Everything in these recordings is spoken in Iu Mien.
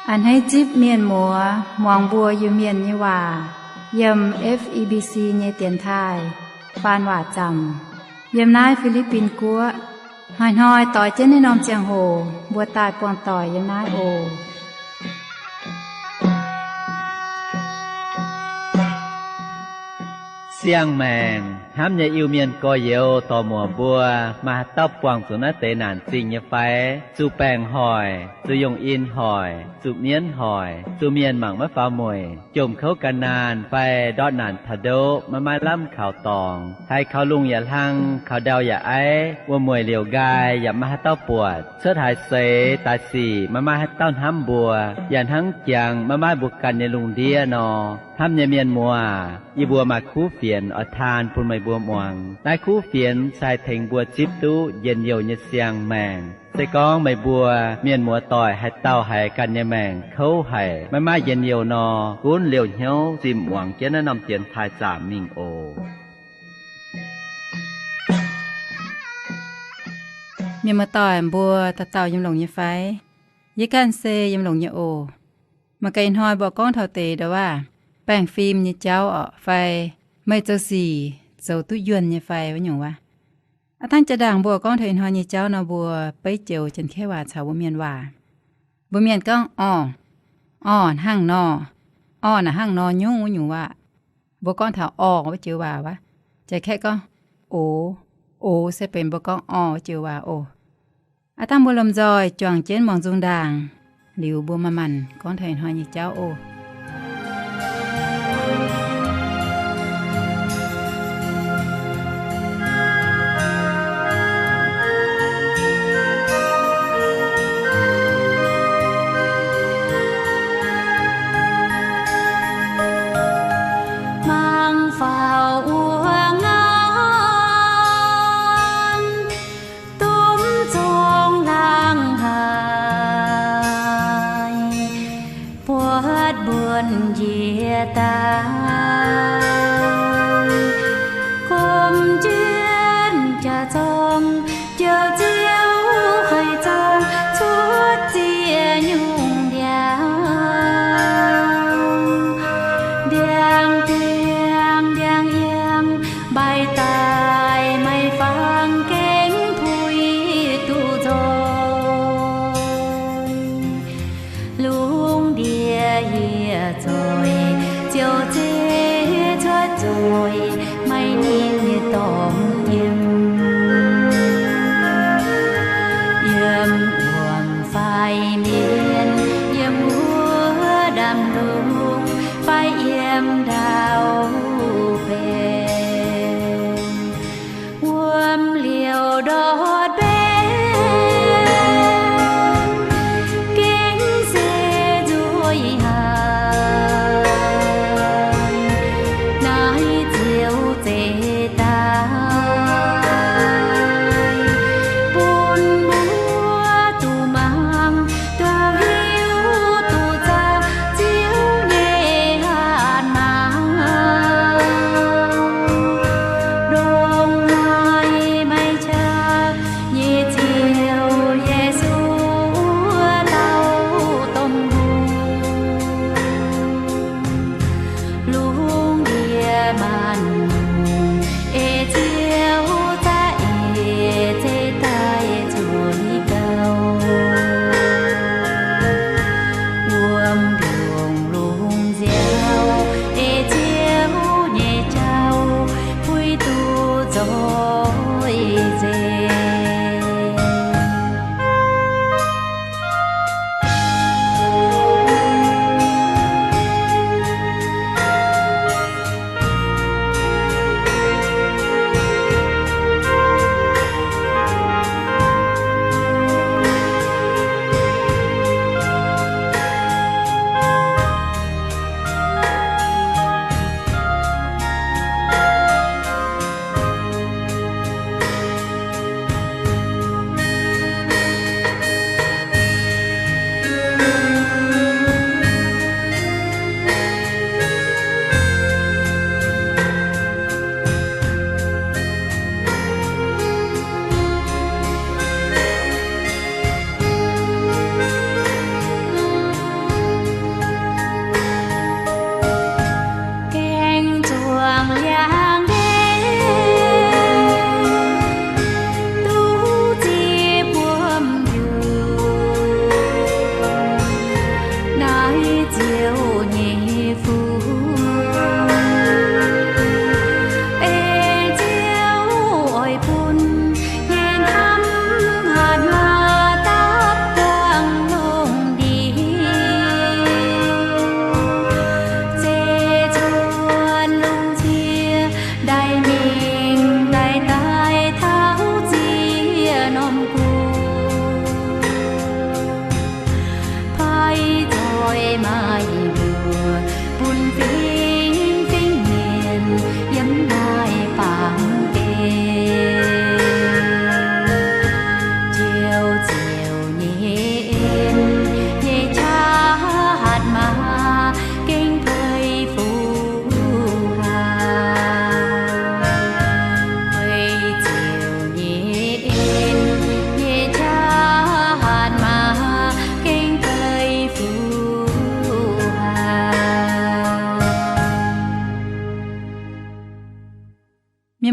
A'hneiv zipv mienh muoz muangx mbuo Iu-Mienh nyei waac yiem F E B C nyei dienx taaih faan waac zaamc yiem naaiv Fi^li^bin Guoqv. Hnoi-hnoi doix jienv naaiv norm ziangh hoc mbuo daaih buangh doic yiem naaiv oc. Siang-maengc hnamv nyei Iu-Mienh gorx-youz dorc-muoc mbuo, maaih haaix dauh buangh zuqc naaiv deix naanc zingh nyei fai? Zuqc baengc hoic, zuqc yungh in hoic, zuqc mienv hoic, zuqc mienh mangc maiv faaux mueic, jomc kouv gan naanh fai ndortv naanc taux ndoqv maiv maaih lamh kaux dorngx, haiz kaux lungh yaac hlang, kaux ndau yaac aiv, wuom-mueic liouc nqaai yaac maiv maaih haaix dauh buatc, cuotv haaix seix daaih sic maiv maaih haaix dauh hnamv mbuo, yaac hnangv jangx maiv maaih mbuo ganh nyei lungh ndiev nor. Hnamv nyei mienh muoz, yie mbuo maaih kuv fienx oix taan bun meih mbuo muangx. Naaiv kuv fienx se haih tengx mbuo zipv duqv njien-youh nyei siang-maengc. Se gorngv meih mbuo mienh muoz-doic haaix dauh haiz ganh nyei maengc kouv haic, maiv maaih njien-youh nor, gunv liouh hnyouv zimh muangx jienv naaiv norm dienx taaih zaamc mingh oc. Mienh muoz-doic mbuo dauh dauh yiem longx nyei fai? Yie ganh se yiem longx nyei oc. Mangc gaax ih hnoi mbuo gorngv taux deix ndau wuov baengh fim nyei jauv orqc, fai meih zoux sic zoux duqv yuonh nyei fai wuov nyungc wuov. Aav dangh jaa-ndaangc mbuo gorngv taux ih hnoi nyei jauv nor, mbuo beiv joux Janx-Kaeqv waac caux mbuo Mienh waac. Mbuo Mienh gorngv orqc, orqc hnangv nor, orqc naaic hnangv nor nyungc wuov nyungc waac. Mbuo gorngv taux orqc wuov joux waac wuov, Janx-Kaeqv gorngv oc. Oc se benx mbuo gorngv orqc wuov joux waac oc. Aav dangh mbuo lomh nzoih juangc jienv muangx nzung ndaangc, liuz mbuo manc-manc gorngv taux ih hnoi nyei jauv oc. Mangc faaux wuov ngaanc domh zong laangz haic, buatc mbuonx njiec daaih, gomh jienv jaax-zorng, jouh ziouv haic zorng cuotv ziex nyungc ndiangx. Ndiangx-diangx ndiangx-yangh mbaih daaih, maiv fangx gengh puix duqv nzoih. Lungh ndiev yietc zoih ziouc zeiz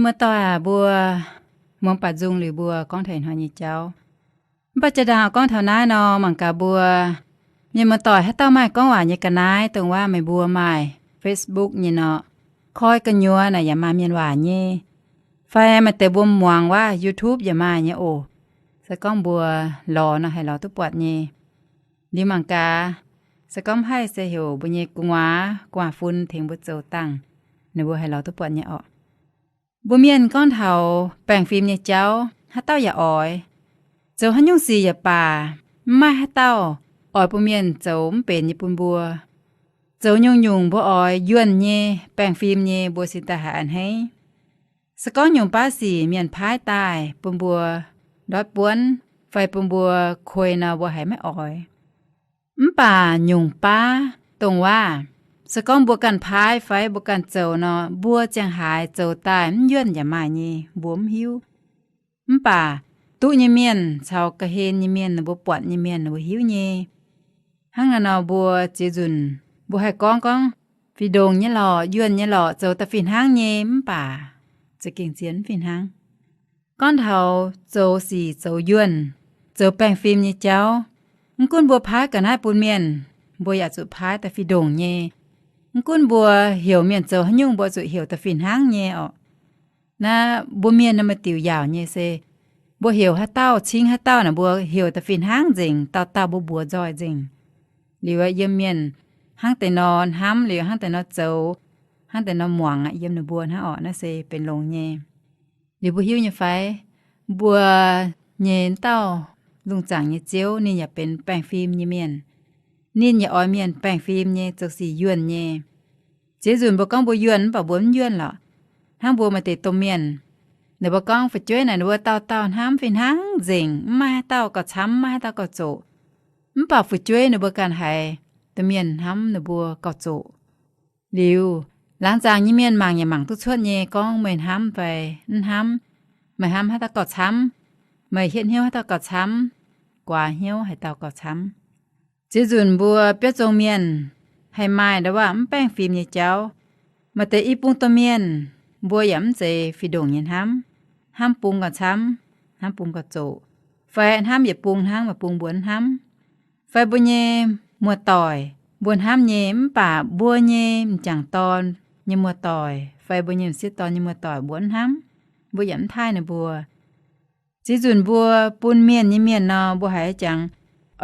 Muoz-doic aac, mbuo muangx baac nzung liuz mbuo gorngv taux ih hnoi nyei jauv. Mv baac jaa-ndaangc gorngv taux naaiv nor, mangc gaax mbuo mienh muoz-doic haaix dauh maaih gorngv waac nyei ga'naaiv, dongh waac meih mbuo maaih Facebook nyei nor, koi gu'nyuoz naaic yaac maaih mienh waac nyei. Fai maaih deix mbuo muangx waac YouTube yaac maaih nyei oc. Se gorngv mbuo lorz nor haih lorz duqv buatc nyei. Liuz mangc gaax, se gorngv mv haih se heuc mbuo nyei gu'nguaaz, gu'nguaaz-fun tengx mbuo zoux dangh, ninh mbuo haih lorz duqv buatc nyei orqc. Mbuo mienh gorngv taux baengh fim nyei jauv, haaix dauh yaac oix. Zoux haaix nyungc sic yaac baac, mv maaih haaix dauh oix bun mienh zoux mv benx nyei bun mbuo. Zoux nyungc-nyungc mbuo oix yuonh nyei, baengh fim nyei, mbuo cingx daaih haiz a'hneiv. Se gorngv nyungc baav sic mienh paaiv daaih bun mbuo ndortv buonv fai bun mbuo kuei nor, mbuo haiz maiv oix. Mv baac nyungc baav dongh waac, se gorngv mbuo ganh paaiv fai mbuo ganh zoux nor, mbuo ziangh haaix zoux daaih mv yuonh yaac maaih nyei, mbuo mv hiuv. Mv baac duqv nyei mienh caux ga'hlen nyei mienh, ninh mbuo buatc nyei mienh, ninh mbuo hiuv nyei. Hnangv naaiv nor mbuo ziex nzunc mbuo haih gorngv gorngv, fih ndongc nyei lorqc, yuonh nyei lorqc, zoux daaih fih hnangv nyei, mv baac za'gengh zien mv fih hnangv. Gorngv taux zoux sic zoux yuonh, zoux baengh fim nyei jauv, mv gunv mbuo paaiv ga'naaiv bun mienh, mbuo yaac zuqc paaiv daaih fih ndongc nyei. Mv gunv mbuo heuc mienh zoux haaix nyungc, mbuo zuqc heuc daaih fih hnangv nyei orqc. Naaiv mbuo mienh nor maaih diuc yaauc nyei se, mbuo heuc haaix dauh, cingv haaix dauh naaic, mbuo heuc daaih fih hnangv nzengc, dauh dauh mbuo mbuox nzoih nzengc. Liuz yiem mienh hnangv deix nor hnamv, liuz hnangv deix nor zoux, hnangv deix nor muangx aqv, yiem ninh mbuo hnangv orqc. Naaiv se benx longx nyei. Liuz mbuo hiuv nyei fai, mbuo nyei dauh lungh zaangc nyei Ziouv, ninh yaac benx baengh fim nyei mienh. Ninh yaac oix mienh baengh fim nyei, zoux sic yuonh nyei. Ziex nzunc mbuo gorngv mbuo yuonh, mv baac mbuo mv yuonh lorqc. Hnangv mbuo maaih deix domh mienh, ninh mbuo gorngv fu'jueiv naaic, ninh mbuo dauh dauh hnamv fih hnangv nzengc, mv maaih haaix dauh gauh camv, mv maaih haaix dauh gauh zoqc. Mv baac fu'jueiv ninh mbuo ganh haiz domh mienh hnamv ninh mbuo gauh zoqc. Liuz, laangz zaangc nyei mienh mangc yaac mangc duqv cuotv nyei, gorngv meih hnamv fai mv hnamv, meih hnamv haaix dauh gauh camv, meih hietv hnyouv haaix dauh gauh camv, guaax hnyouv haaix dauh gauh camv. Ziex nzunc mbuo biauv zong mienh haih maaih ndau waac mv baengh fim nyei jauv. Maaih deix i bung domh mienh, mbuo yaac mv zeiz fih ndongc nyei hnamv, hnamv bung gauh camv, hnamv bung gauh zoqc, fai hnamv yietc bung hnangv, maaih bung mbuo mv hnamv. Fai mbuo nyei muoz-doic, mbuo hnamv nyei, mv baac mbuo nyei m'jangc dorn nyei muoz-doic fai mbuo nyei m'sieqv dorn nyei muoz-doic mbuo mv hnamv, mbuo yaac mv taaih ninh mbuo. Ziex nzunc mbuo bun mienh nyei mienh nor, mbuo haiz jangx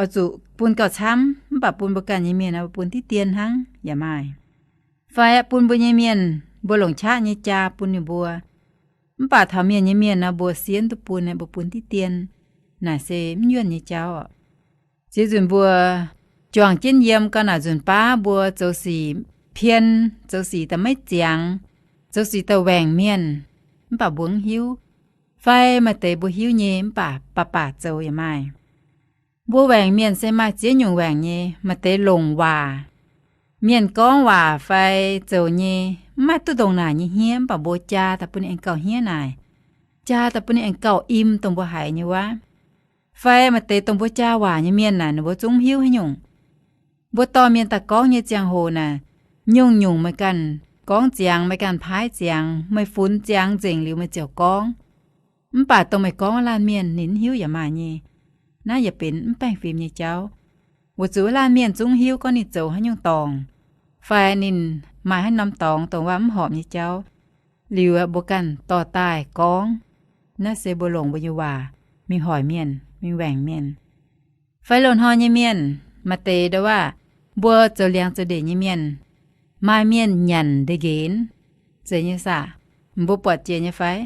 oix zuqc bun gauh camv, mv baac bun mbuo ganh nyei mienh nor, mbuo bun diqv dien hnangv yaac maaih. Fai bun mbuo nyei mienh, mbuo longc qaqv nyei jaa bun ninh mbuo, mv baac taux mienh nyei mienh nor, mbuo sienx duqv bun, mbuo bun diqv dien. Naaic se mv yuonh nyei jauv oc. Ziex nzunc mbuo juangc jienv yiem gauh naaic nzunc baav mbuo zoux sic pien, zoux sic daaih maiv ziangx, zoux sic daaih waengc mienh, mv baac mbuo mv hiuv. Fai maaih deix mbuo hiuv nyei mv baac baac baac zoux yaac maaih. Mbuo waengc mienh se maaih ziex nyungc waengc nyei. Maaih deix longc waac, mienh gorngv waac fai zoux nyei, mv maaih duqv ndongc naaic nyei hniev, mv baac mbuo jaa daaih bun ninh aengx gauh hniev naaic, jaa daaih bun ninh aengx gauh im dongh mbuo haiz nyei wuov. Fai maaih deix dongh mbuo jaa waac nyei mienh naaic, ninh mbuo zungv mv hiuv haaix nyungc. Mbuo dorh mienh daaih gorngv nyei ziangh hoc naaic, nyungc-nyungc meih ganh gorngv ziangx, meih ganh paaiv ziangx, meih funx ziangx nzengc liuz meih ziouc gorngv. Mv baac dongh meih gorngv wuov laanh mienh ninh mv hiuv yaac maaih nyei. Naaiv yaac benx mv baengh fim nyei jauv. Weic zuqc wuov laanh mienh zungv hiuv gorngv ninh zoux haaix nyungc dorngc, fai ninh maaih haaix norm dorngx dongh waac mv horpc nyei jauv. Liuz mbuo ganh dorh daaih gorngv. Naaiv se mbuo longc mbuo nyei waac mingh hoic mienh, mingh waengc mienh. Fai loz-hnoi nyei mienh, maaih deix ndau waac, mbuo zoux liangx zoux ndeic nyei mienh, maaih mienh nyanc ndeic-nqenx. Zeiz nyei saah? Mbuo buatc jiex nyei fai?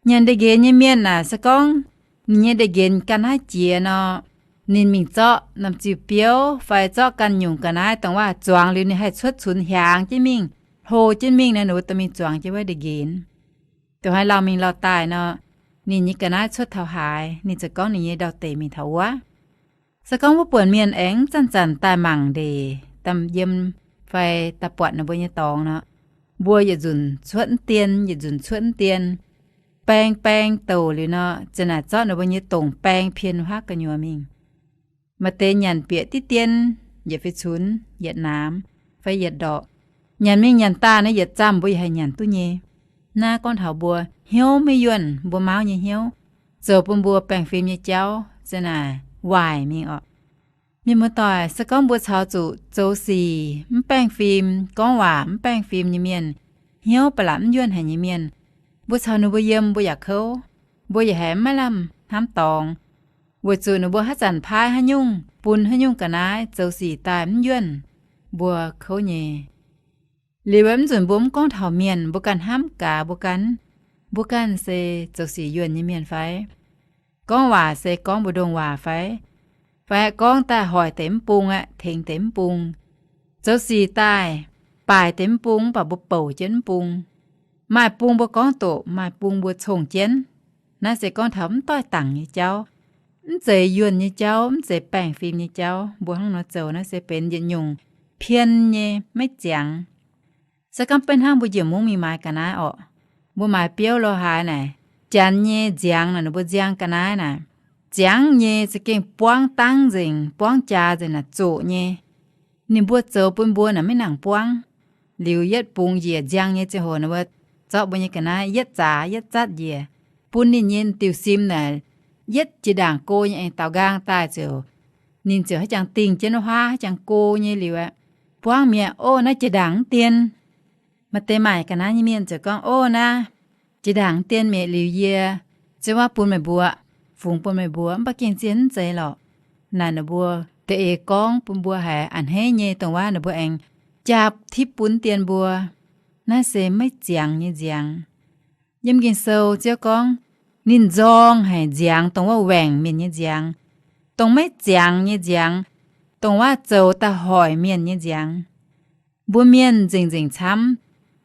Nyanc ndeic-nqenx nyei mienh naaic, se gorngv ninh nyei ndeic-nqenx ga'naaiv jiex nor, ninh mingh zorqv norm ziu-biouv fai zorqv ganh nyungc ga'naaiv dongh waac zuangx liuz ninh haih cuotv cunx hiaangx jienv mingh, hlo jienv mingh naaic, ninh mbuo dorh mingh zuangx jienv wuov ndeic-nqenx. Dongh haaix lauh mingh lauh daaih nor, ninh nyei ga'naaiv cuotv taux haaix, ninh ziouc gorngv ninh nyei ndau-deic mingh taux wuov. Se gorngv wuov buonc mienh aengx zanc-zanc daaih mangc ndeic, daaih yiem fai daaih buatc ninh mbuo nyei dorngx nor, mbuo yietc nzunc cuotv mv dien, yietc nzunc cuotv mv dien, baeng baeng douc liuz nor, ziouc naaic zorqv ninh mbuo nyei dongc baeng pien huaav gu'nyuoz mingh. Maaih deix nyanc bieqc diqv dien, yietc feix cunx, yietc naamx, fai yietc ndorqc. Nyanc mingh nyanc daaih naaiv yietc zaamh mbuo yaac haih nyanc duqv nyei. Naaiv gorngv taux mbuo hnyouv maiv yuonh, mbuo mauv nyei hnyouv, zoux bun mbuo baengh fim nyei jauv za'naaic waaic mingh orqc. Mienh muoz-doic, se gorngv mbuo caux zuqc zoux sic mv baengh fim, gorngv waac mv baengh fim nyei mienh, hnyouv ba'laqc mv yuonh haic nyei mienh, mbuo caux ninh mbuo yiem mbuo yaac kouv, mbuo yaac haiz maiv lamh hnamv dorngx, weic zuqc ninh mbuo haaix zanc paaiv haaix nyungc, bun haaix nyungc ga'naaiv zoux sic daaih mv yuonh, mbuo kouv nyei. Liuz mv nzunc mbuo mv gorngv taux mienh, mbuo ganh hnamv gaax mbuo ganh, mbuo ganh se zoux sic yuonh nyei mienh fai? Gorngv waac se gorngv mbu'ndongx waac fai? Fai gorngv daaih hoic deix mv bung aqv, tengx deix mv bung. Zoux sic daaih baaic deix mv bung, mv baac mbuo bouc jienv mv bung. Maaih bung mbuo gorngv doqc, maaih bung mbuo cong jienv. Naaiv se gorngv taux mv doix dangc nyei jauv, mv zeiz yuonh nyei jauv, mv zeiz baengh fim nyei jauv. Mbuo hnangv nor zoux naaiv se benx yietc nyungc pien nyei, maiv ziangx. Se gorngv beiv hnangv mbuo njiec mungv mingh maaiz ga'naaiv orqc, mbuo maaiz biouv lo haaix naaic, janx nyei nziangx naaic, ninh mbuo nziang ga'naaiv naaic, ziangx nyei, za'gengh buangv dangv nzengc, buangv jaax nzengc naaic, zoqc nyei. Ninh mbuo zoux bun mbuo naaic maiv nangc buangv. Liuz yietv bungx njiec nziang nyei ziangh hoc, ninh mbuo zorqv mbuo nyei ga'naaiv yietv zaax yietv zatv njiec, bun ninh nyei diuh sim naaic yietv jiex ndaangc go nyei aengx daaux nqaang daaih ziouc, ninh ziouc haaix jangx dingh jienv wuov huaav haaix jangx go nyei liuz aeqv, buangv mi'aqv. Ov, naaiv jiex ndaangc mv dien. Maaih deix maaic ga'naaiv nyei mienh ziouc gorngv, ov, naaiv jiex ndaangc mv dien mi'aqv, liuz yie ziouc wuov bun meih mbuo, fungx bun meih mbuo, mv baac gengh zien mv zeiz lorqc. Naaic ninh mbuo da'eix gorngv bun mbuo haiz a'hneiv nyei, dongh wuov ninh mbuo aengx jaa tipv bun dien mbuo. Naaiv se maiv ziangx nyei nziangx. Yiem Ging-Sou Ziouv gorngv, ninh nzorng haic nziangx, dongh wuov waengc mienh nyei nziangx, dongh maiv ziangx nyei nziangx, dongh wuov zoux daaih hoic mienh nyei nziangx. Mbuo mienh nzengc-nzengc camv.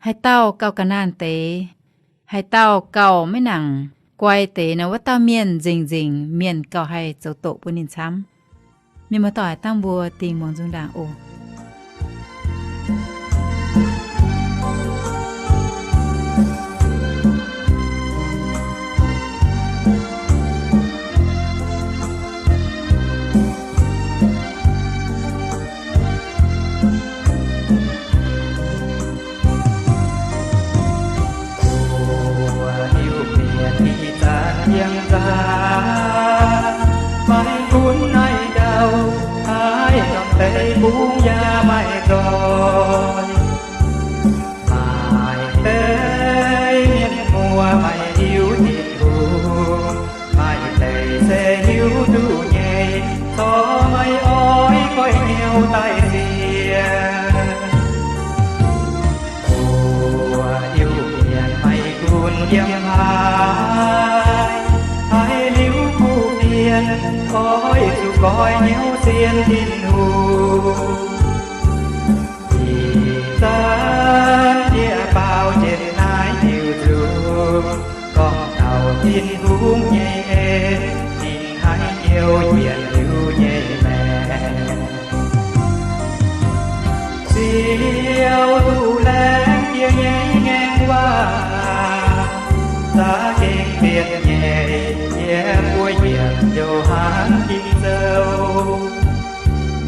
Haaix dauh gauh ga'naanh deix, haaix dauh gauh maiv nangc guai deix nor, wuov dauh mienh nzengc-nzengc mienh gauh haih zoux doqc bun ninh camv. Mienh muoz-doic, dangh mbuo dingh muangx nzung ndaangc oc. Mbuo Iu-Mienh ih zanc yiem nzangc, maiv gunv naaiv ndau, haaix norm deix bungx yaac maiv zoih. Maaih deix mienh muoz maiv hiuv Tin-Hungh, maaih deix se hiuv duqv nyei, corc maiv oix goiv hnyouv daaih sienx. Mbuo Iu-Mienh maiv gunv yiem haaix, haiz liuz kuv mienh oix zuqc goiv hnyouv sienx Tin-Hungh. Ih zanc yie baaux jienv naaiv diuh nzung, gorngv taux Tin-Hungh nyei en, ninh haiz hnyouv yietc liuz nyei maengc. Ziouv duqv laengz yie nyei ngaengc waac, za'gengh zienx nyeic yie mbuo yietc Yo^han Ging-Sou.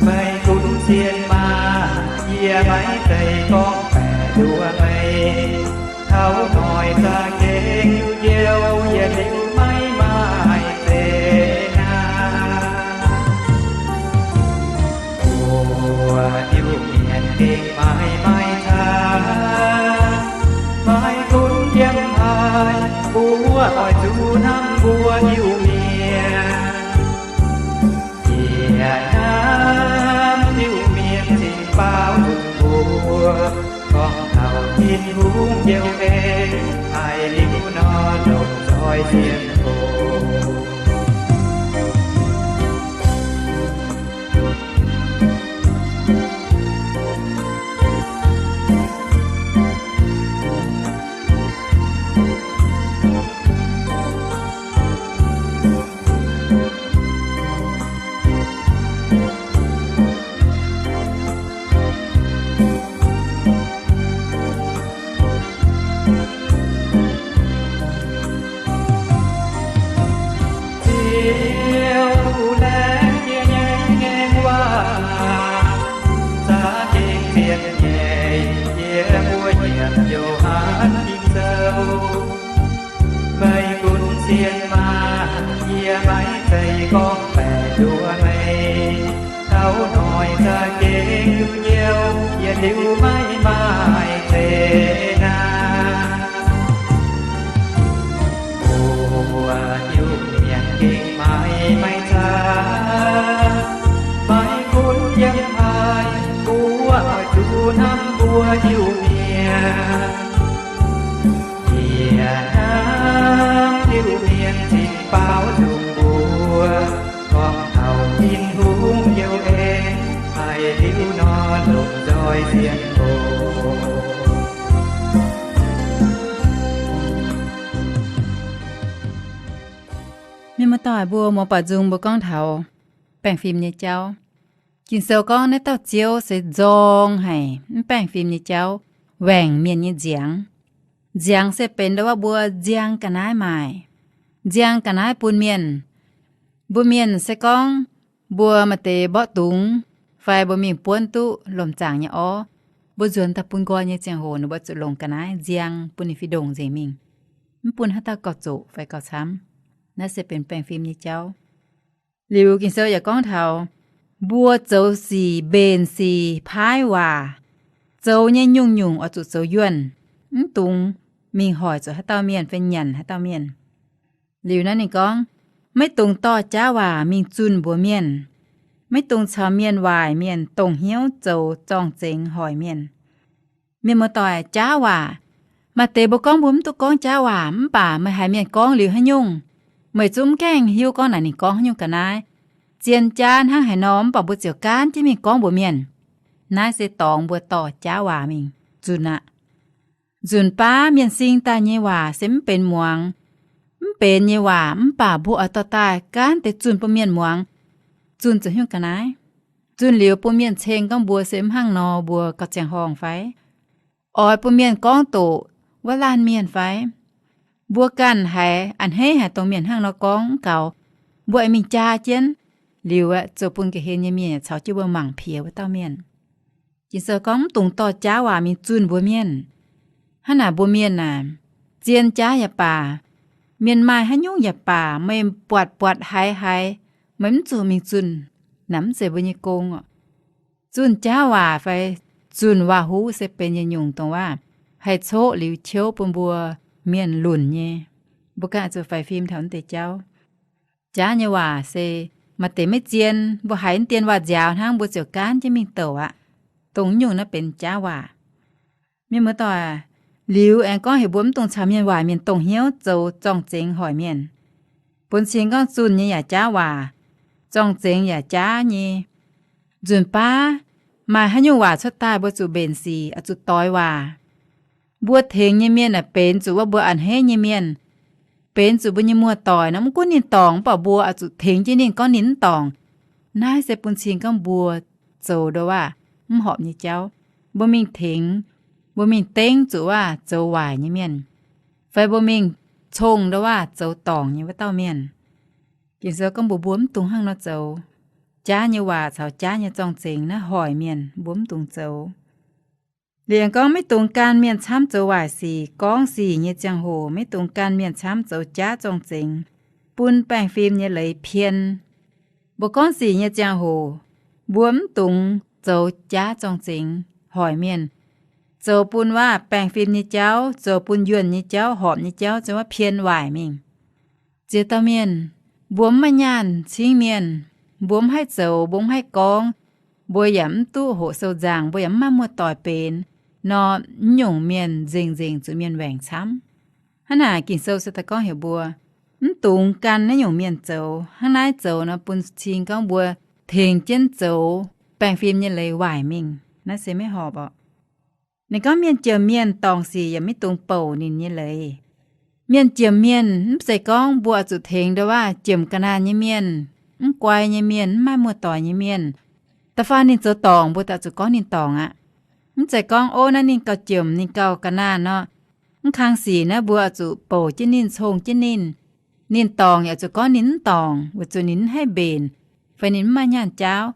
Meih gunv sienx maah! Yie maiv zeiz gorngv baeqc nduov meih. Taux noic za'gengh Iu-Mienh liuz maiv maaih zeix naaiv. Mbuo Iu-Mienh gengh maiv maaih caav, maiv gunv yiem haaix, mbuo oix zuqc hnamv mbuo Iu-Mienh. Yie hnamv Iu-Mienh cingx baaux nzung mbuo, gorngv taux Tin-Hungh njoux en, haiz liuz nor longc zoih sienx oc. Ziouv laengz yie nyei ngaengc waac, za'gengh zienx nyeic yie mbuo yietc Yo^han Ging-Sou. Se gorngv baeqc nduov meih, taux noic za'gengh liuz njoux, yietc liuz maiv maaih zeiz naaic. Mbuo Iu-Mienh gengh maiv maaih caav, maiv gunv yiem haaix, mbuo oix zuqc hnamv mbuo Iu-Mienh. Yie hnamv Iu-Mienh zinh baaux nzunc mbuo, gorngv taux Tin-Hungh youh en, haiz liuz nor longc nzoih sienx oc. Mienh muoz-doic mbuo, muoz-doic nzung mbuo gorngv taux baengh fim nyei jauv. Ging-Sou gorngv naaiv dauh Ziouv se nzorng haic mv baengh fim nyei jauv, waengc mienh nyei nziangx. Nziangx se benx ndo wuov mbuo nziang ga'naaiv maaic, nziang ga'naaiv bun mienh. Mbuo mienh se gorngv mbuo maaih deix mborqv dungz fai mbuo mingh buonv duqv lomc zaangc nyei orv, mbuo nzuonx daaih bun nqoi nyei ziangh hoc ninh mbuo zuqc longc ga'naaiv nziang bun ninh fih ndongc nzengc mingh, mv bun haaix dauh gauh zoqc fai gauh camv. Naaiv se benx baengh fim nyei jauv. Liuz Ging-Sou yaac gorngv taux mbuo zoux sic mbenc sic paaiv waac, zoux nyei nyungc-nyungc oix zuqc zoux yuonh, mv dungx mingh hoic zuqc haaix dauh mienh fai nyanc haaix dauh mienh. Liuz naaiv ninh gorngv, maiv dungx dorh jaav waac mingh zunh mbuox mienh, maiv dungx caux mienh waaic mienh dongh hnyouv zoux zorng-zengx hoic mienh. Mienh muoz-doic, jaav waac, maaih deix mbuo gorngv mbuo mv duqv gorngv jaav waac, mv baac meih haiz mienh gorngv liuz haaix nyungc, meih zungv mv gaengh hiuv gorngv naaic ninh gorngv haaix nyungc ga'naaiv. Zien jaav hnangv haaix nor, mv baac mbuo ziouc gaanv jienv mingh gorngv mbuox mienh. Naaiv se dorngx mbuo dorh jaav waac mingh zunh aqv. Nzunc baav mienh sing daaih nyei waac se mv benx muangx, mv benx nyei waac, mv baac mbuo oix dorh daaih gaanv deix zunh bun mienh muangx, zunh zoux haaix nyungc ga'naaiv. Zunh liuz bun mienh ceng gorngv mbuo se mv hnangv nor, mbuo gauh ziangh horngh fai? Oix bun mienh gorngv doqc wuov laanh mienh fai? Mbuo ganh haiz a'hneiv haic dongh mienh hnangv nor gorngv mv gaux, mbuo aengx mingh jaa jienv, liuz aeqv, zoux bun ga'hlen nyei mienh caux jienv mbuo mangc piex wuov dauh mienh. Ging-Sou gorngv mv dungx dorh jaav waac mingh zunh mbuox mienh. Hnangv naaic mbuo mienh aah, zien jaav yaac baac, mienh maaih haaix nyungc yaac baac, meih buatc buatc haiz haiz, meih mv zuqc mingh zunh, naaic mv zeiz mbuo nyei gong oc. Zunh jaav waac fai zunh waac-huv se benx yietc nyungc dongh waac haih coqv liuz ciouv bun mbuo mienh lunc nyei. Mbuo ganh zuqc faix fim taux naaiv deix jauv. Jaav nyei waac se maaih deix maiv zien, mbuo haiz dien waac-nziaaux hnangv, mbuo ziouc gaanv jienv mingh douc aqv. Dongh nyungc naaiv benx jaav waac. Mienh muoz-doic, liuz aengx gorngv heuc mbuo mv dungx caux mienh waaic mienh dongh hnyouv zoux zorng-zengx hoic mienh. Bun cing gorngv zunh nyei yaac jaav waac, zorng-zengx yaac jaav nyei. Nzunc baav maaih haaix nyungc waac cuotv daaih, mbuo zuqc mbenc sic, oix zuqc doix waac. Mbuo tengx nyei mienh aah, benx zuqc wuov mbuo a'hneiv nyei mienh, benx zuqc mbuo nyei muoz-doic nor, mv gunv ninh dorngc mv baac mbuo oix zuqc tengx jienv ninh gorngv ninh mv dorngc. Naaiv se bun cing gorngv mbuo zoux ndo waac mv horpc nyei jauv. Mbuo mingh tengx, mbuo mingh dengv zuqc waac zoux waaic nyei mienh, fai mbuo mingh cong ndo waac zoux dorngc nyei wuov dauh mienh. Ging-Sou gorngv mbuox mbuo mv dungx hnangv nor zoux. Jaav nyei waac caux jaav nyei zorng-zengx naaiv hoic mienh, mbuo mv dungx zoux. Liuz gorngv maiv dungx gan mienh camv zoux waaic sic, gorngv sic nyei ziangh hoc maiv dungx gan mienh camv zoux jaav zorng-zengx, bun baengh fim nyei leiz pien. Mbuo gorngv sic nyei ziangh hoc, mbuo mv dungx zoux jaav zorng-zengx hoic mienh, zoux bun waac baengh fim nyei jauv, zoux bun yuonh nyei jauv, horpc nyei jauv, zoux waac pien waaic mingh. Ziex dauh mienh, mbuo mv maaih nyaanh cingv mienh, mbuo mv haih zoux, mbuo mv haih gorngv, mbuo yaac mv duqv hoqc sou nzaangc, mbuo yaac mv maaih muoz-doic benx nor, mv nyungc mienh nzengc nzengc zuqc mienh waengc camv. Hnangv naaic Ging-Sou se daaih gorngv heuc mbuo mv dungx gan naaiv nyungc mienh zoux. Hnangv naaiv zoux nor bun cing gorngv mbuo tengx jienv zoux baengh fim nyei leiz waaic mingh. Naaiv se maiv horpc orqc. Ninh gorngv mienh jomc mienh dorngc sic yaac maiv dungx bouc ninh nyei leiz. Mienh jomc mienh mv zeiz gorngv mbuo oix zuqc tengx ndo waac jomc ga'naanh nyei mienh, mv guai nyei mienh, mv maaih muoz-doic nyei mienh. Da'faanh ninh zoux dorngc, mbuo daaih zuqc gorngv ninh dorngc aqv. Mv zeiz gorngv, ov, naaiv ninh gauh jomc, ninh gauh ga'naanh nor, mv kang sic naaiv mbuo oix zuqc bouc jienv ninh, cong jienv ninh. Ninh dorngc yaac zuqc gorngv ninh mv dorngc, weic zuqc ninh mv haih mbenc, fai ninh mv maaih nyaanh jaauv.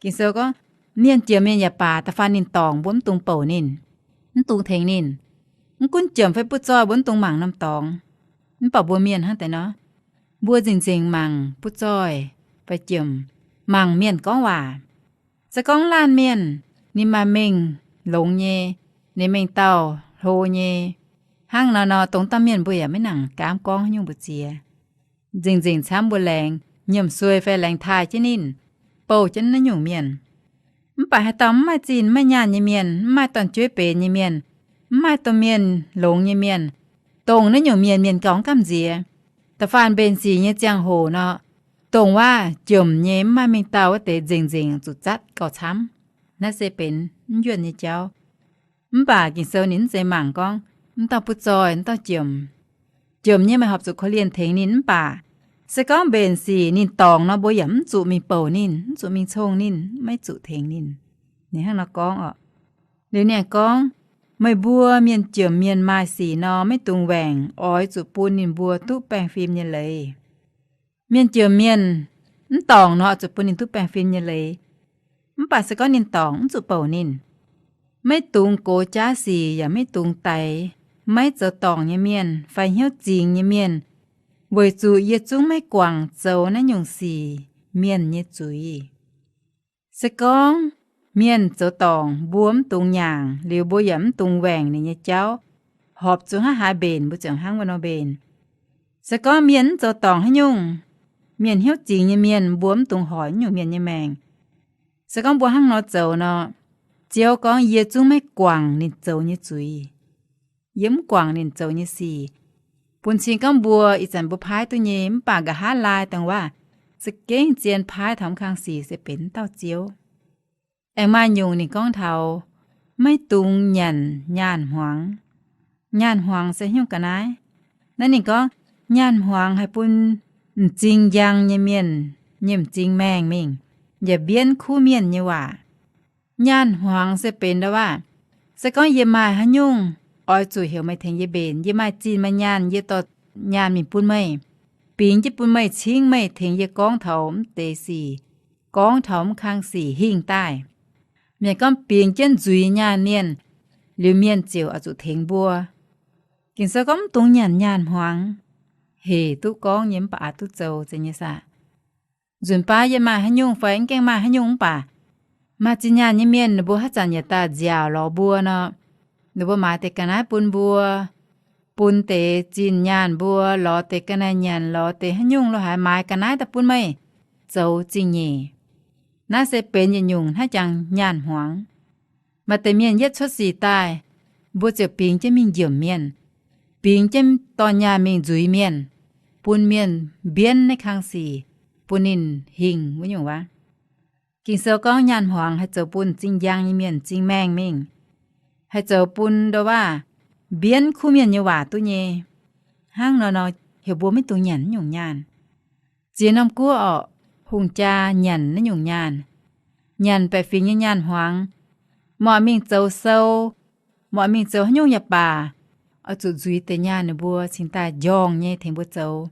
Ging-Sou gorngv, mienh jomc mienh yaac baac, da'faanh ninh dorngc mbuo mv dungx bouc ninh, mv dungx tengx ninh. Mv gunv jomc fai butv zoih mbuo mv dungx mangc norm dorngx. Mv baac mbuo mienh hnangv deix nor, mbuo nzengc-nzengc mangc butv-zoih fai jomc, mangc mienh gorngv waac. Se gorngv laanh mienh ninh maaih mengh longx nyei, ninh mengh dauh hlo nyei, hnangv nor nor, dongh dauh mienh mbuo yaac maiv nangc gaamv gorngv haaix nyungc mbu'ziex. Nzengc-nzengc camv mbuo laengz nyiemc suei fai laengz taaih jienv ninh, bouh jienv naaiv nyungc mienh. Mv baac haaix dauh mv maaih zinh maiv maaih nyaanh nyei mienh, mv maaih dorn-jueiv benx nyei mienh, mv maaih domh mienh longx nyei mienh, dongh naaiv nyungc mienh, mienh gauh mv gamh nziex. Da'faanh mbenc sic nyei ziangh hoc nor, dongh waac jomc nyei mv maaih mengh dauh wuov deix nzengc-nzengc zuqc zatv gauh camv. Naaiv se benx mv yuonh nyei jauv. Mv baac Ging-Sou ninh mv zeiz mangc gorngv mv dauh butv-zoih, mv dauh jomc. Jomc nyei meih horpc zuqc korv-lienh tengx ninh, mv baac se gorngv mbenc sic ninh dorngc nor, mbuo yaac mv zuqc mingh bouc ninh, mv zuqc mingh cong ninh, maiv zuqc tengx ninh. Ninh hnangv nor gorngv oc. Liuz ninh gorngv, meih mbuo mienh jomc mienh maaih sic nor, maiv dungx waengc, oix zuqc bun ninh mbuo duqv baengh fim nyei leiz. Mienh jomc mienh mv dorngc nor, oix zuqc bun ninh duqv baengh fim nyei leiz. Mv baac se gorngv ninh dorngc, mv zuqc bouc ninh. Maiv dungx gox jaav sic yaac maiv dungx daix maiv zoux dorngc nyei mienh fai hnyouv zingx nyei mienh, weic zuqc yie zungv maiv guangc zoux naaiv nyungc sic mienh nyei zuiz. Se gorngv mienh zoux dorngc, mbuo mv dungx nyaangc, liuz mbuo yaac mv dungx waengc ninh nyei jauv, horpc zuqc hnangv haaix mbenc mbuo ziouc hnangv wuov nor mbenc. Se gorngv mienh mv zoux dorngc haaix nyungc, mienh hnyouv zingx nyei mienh, mbuo mv dungx hoic naaiv nyungc mienh nyei maengc. Se gorngv mbuo hnangv nor zoux nor, Ziouv gorngv, yie zungv maiv guangc ninh zoux nyei zuiz. Yie mv guangc ninh zoux nyei sic. Bun cing gorngv mbuo ih zanc mbuo paaiv duqv nyei, mv baac nqa'haav laai dongh waac za'gengh zien paaiv taux mv kang sic se benx dauh Ziouv. Aengx maaih nyungc ninh gorngv taux maiv dungx nyanc nyaanh hmuangx. Nyaanh hmuangx se haaix nyungc ga'naaiv? Naaiv ninh gorngv nyaanh hmuangx haih bun m'zing njang nyei mienh nyei m'zing maengh mingh, yaac mbienv kuv mienh nyei waac. Nyaanh hmuangx se benx ndau waac, se gorngv yie maaih haaix nyungc, oix zuqc heuc meih tengx yie mbenc. Yie maaih zinh maaih nyaanh, yie dorh nyaanh mingh bun meih, bingx jienv bun meih, cingv meih tengx yie gorngv taux mv deix sic, gorngv taux mv kang sic hingh daaih. Mienh gorngv bingx jienv nzuiz nyaanh mienh, liuz mienh ziouc oix zuqc tengx mbuo. Ging-Sou gorngv mv dungx nyanc nyaanh hmuangx. Hec duqv gorngv nyei mv baac aqc duqv zoux zeiz nyei saah? Nzunc baav yie maaih haaix nyungc fai mv gaengh maaih haaix nyungc mv baac maaih zinh nyaanh nyei mienh ninh mbuo haaix zanc yaac daaih nziaauc lorz mbuo nor, ninh mbuo maaiz deix ga'naaiv bun mbuo, bun deix zinh nyaanh mbuo, lorz deix ga'naaiv nyanc, lorz deix haaix nyungc lo haaix maaiz ga'naaiv daaih bun meih zoux zingh nyeic. Naaiv se benx yietc nyungc hnangv jangx nyaanh hmuangx. Maaih deix mienh yietv cuotv sic daaih, mbuo ziouc bingx jienv mingh njiemc mienh, bingx jienv dorh nyaanh mingh nzuiz mienh, bun mienh mbienv naaiv kang sic, bun ninh hingh wuov nyungc waac. Ging-Sou gorngv nyaanh hmuangx haih zoux bun m'zing njang nyei mienh m'zing maengh mingh, haih zoux bun ndau waac mbienv kuv mienh nyei waac duqv nyei. Hnangv nor nor, heuc mbuo maiv dungx nyanc naaiv nyungc nyaanh. Ziex norm guoqv orqc, hungh jaa nyanc naaiv nyungc nyaanh. Nyanc baeqc fingx nyei nyaanh hmuangx, mv oix mingh zoux sou, mv oix mingh zoux haaix nyungc yaac baac, oix zuqc nzuiz deix nyaanh ninh mbuo cingx daaih njorngh nyei tengx mbuo zoux.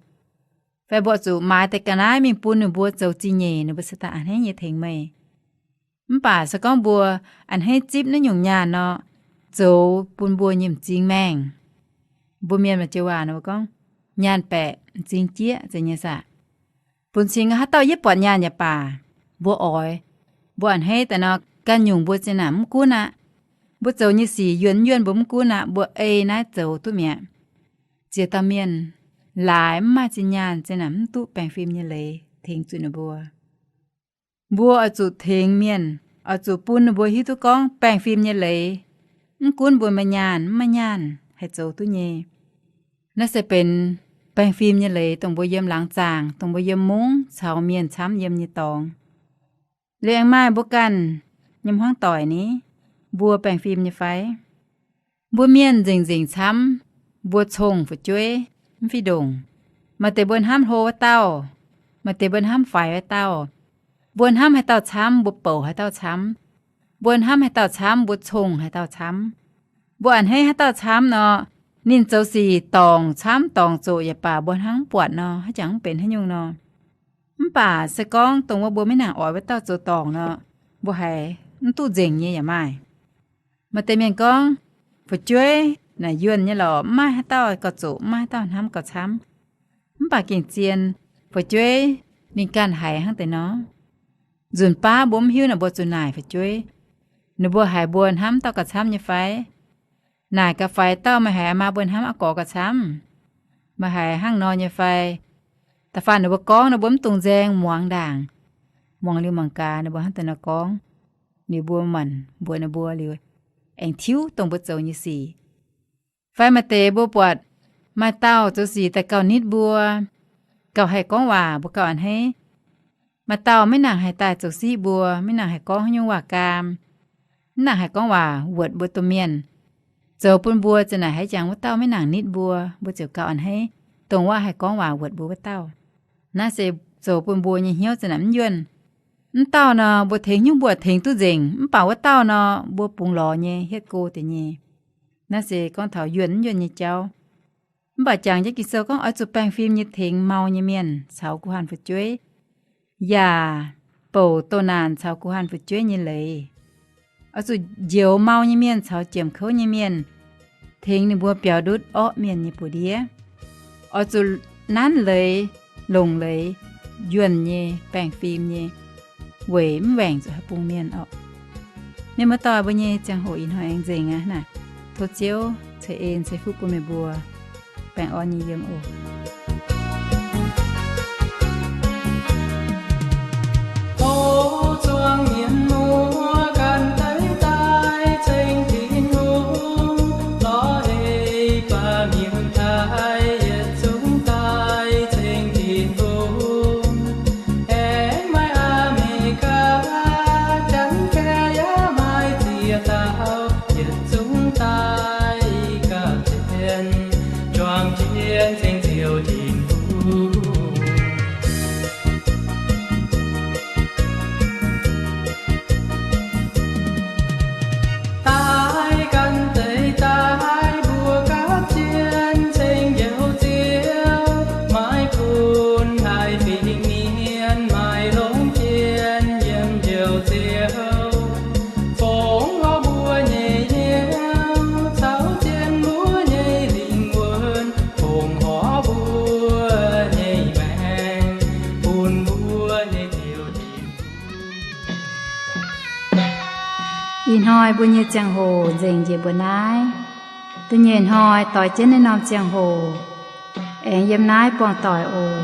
Fai mbuo oix zuqc maaiz deix ga'naaiv mingh bun ninh mbuo zoux zingh nyeic, ninh mbuo se daaih a'hneiv nyei tengx meih. Mv baac se gorngv mbuo a'hneiv zipv naaiv nyungc nyaanh nor, zoux bun mbuo nyei m'zing maengh. Mbuo mienh maaih joux waac nor mbuo gorngv, nyaanh baeqc m'zing jieqv zeiz nyei saah? Bun cing haaix dauh yietv buatc nyaanh yaac baac, mbuo oix, mbuo a'hneiv daaih nor, ganh nyungc mbuo zinh naaic mv gunv aqv. Mbuo zoux nyei sic yuonh mv yuonh mbuo mv gunv aqv, mbuo ei naaiv zoux duqv mi'aqv. Ziex dauh mienh laaix mv maaih zinh nyaanh zinh naaic mv duqv baengh fim nyei leiz tengx zuqc ninh mbuo. Mbuo oix zuqc tengx mienh, oix zuqc bun ninh mbuo hiuv duqv gorngv baengh fim nyei leiz, mv gunv mbuo maaih nyaanh mv maaih nyaanh, haih zoux duqv nyei. Naaiv se benx baengh fim nyei leiz dongh mbuo yiem laangz zaangc, dongh mbuo yiem mungv caux mienh camv yiem nyei dorngx. Liuz aengx maaih mbuo ganh nyei hmuangv doic ni, mbuo baengh fim nyei fai? Mbuo mienh nzengc-nzengc camv, mbuo cong fu'jueiv mv fih ndongc. Maaih deix mbuo hnamv hlo wuov dauh, maaih deix mbuo hnamv faix wuov dauh. Mbuo hnamv haaix dauh camv, mbuo bouc haaix dauh camv. Mbuo hnamv haaix dauh camv, mbuo cong haaix dauh camv. Mbuo a'hneiv haaix dauh camv nor, ninh zoux sic dorngc camv dorngc zoqc yaac baac mbuo hnangv mv buatc nor, haaix jangx mv benx haaix nyungc nor. Mv baac se gorngv dongh wuov mbuo maiv nangc oix wuov dauh zoux dorngc nor, mbuo haiz mv duqv nzengc nyei yaac maaih. Maaih deix mienh gorngv, fu'jueiv naaic yuonh nyei lorqc, mv maaih haaix dauh gauh zoqc, mv maaih haaix dauh hnamv gauh camv. Mv baac gengh zien, fu'jueiv ninh ganh haiz hnangv deix nor. Nzunc baav mbuo mv hiuv naaic mbuo zuqc naaic fu'jueiv, ninh mbuo haiz mbuo hnamv dauh gauh camv nyei fai? Naaic gaax faix dauh meih haiz maa mbuo hnamv aqv gorx gauh camv? Meih haiz hnangv nor nyei fai? Da'faanh ninh mbuo gorngv nor mbuo mv dungx nzaeng, muangx ndaangc. Muangx liuz mangc gaax ninh mbuo hnangv deix nor gorngv, liuz mbuo maanc mbuox ninh mbuo liuz, aengx tiuv dongh mbuo zoux nyei sic. Fai maaih deix mbuo buatc maaih dauh zoux sic daaih gauh nitv mbuo, gauh haih gorngv waac mbuo gauh a'hneiv. Maaih dauh maiv nangc haih daaih zoux siqv mbuo, maiv nangc haih gorngv haaix nyungc waac gaam, maiv nangc haih gorngv waac wuotc mbuo domh mienh. Zoux bun mbuo za'naaic haiz jangx wuov dauh maiv nangc nitv mbuo, mbuo ziouc gauh a'hneiv, dongh wuov haih gorngv waac wuotc mbuo wuov dauh. Naaiv se zoux bun mbuo nyei hnyouv za'naaic mv yuonh. Mv dauh nor mbuo tengx nyungc mbuo tengx duqv nzengc, mv baac wuov dauh nor mbuo bungx lorz nyei, hietv go deix nyei. Naaiv se gorngv taux yuonh mv yuonh nyei jauv. Mv baac jangx jienv Ging-Sou gorngv oix zuqc baengh fim nyei tengx mau nyei mienh caux guh hanh fu'jueiv, yaac bouc doh naanc caux guh hanh fu'jueiv nyei leiz. Oix zuqc njoux mau nyei mienh caux jiemc kouv nyei mienh, tengx ninh mbuo biaux ndutv orqv mienh nyei buoz-ndiev. Oix zuqc nanv leiz, longc leiz, yuonh nyei, baengh fim nyei, weic mv waengc zuqc haaix bung mienh orqc. Mienh muoz-doic, mbuo nyei ziangh hoc ih hnoi aengx nzengc aqv naaic. Tov Ziouv ceix en ceix fuqv bun meih mbuo baengh orn nyei yiem oc. Tov zuangx mienh muoz ganh deix daaih ceng Tin-Hungh, lorz heix baac mienh daaih yietc zungv daaih ceng Tin-Hungh. Aengx maaih Aa^me^li^gaa, Janx-Kaeqv yaac maaih ziex dauh, yietc zungv daaih gapv jienv, juangc jienv ceng Ziouv Tin-Hungh. Daaih ganh deix daaih mbuo gapv jienv ceng Njoux Ziouv, maiv bun haih fingx mienh maaih longx jien yiem Njoux Ziouv. Fongc horv mbuo nyei hnyouv caux jienv mbuo nyei lingh wuonh, fongc horv mbuo nyei maengc, bun mbuo nyei Ziouv Tin-Hungh. Ih hnoi mbuo nyei ziangh hoc nzengc njiec mbuo naaiv. Da'nyeic hnoi doix jienv naaiv norm ziangh hoc aengx yiem naaiv buangh doic oc.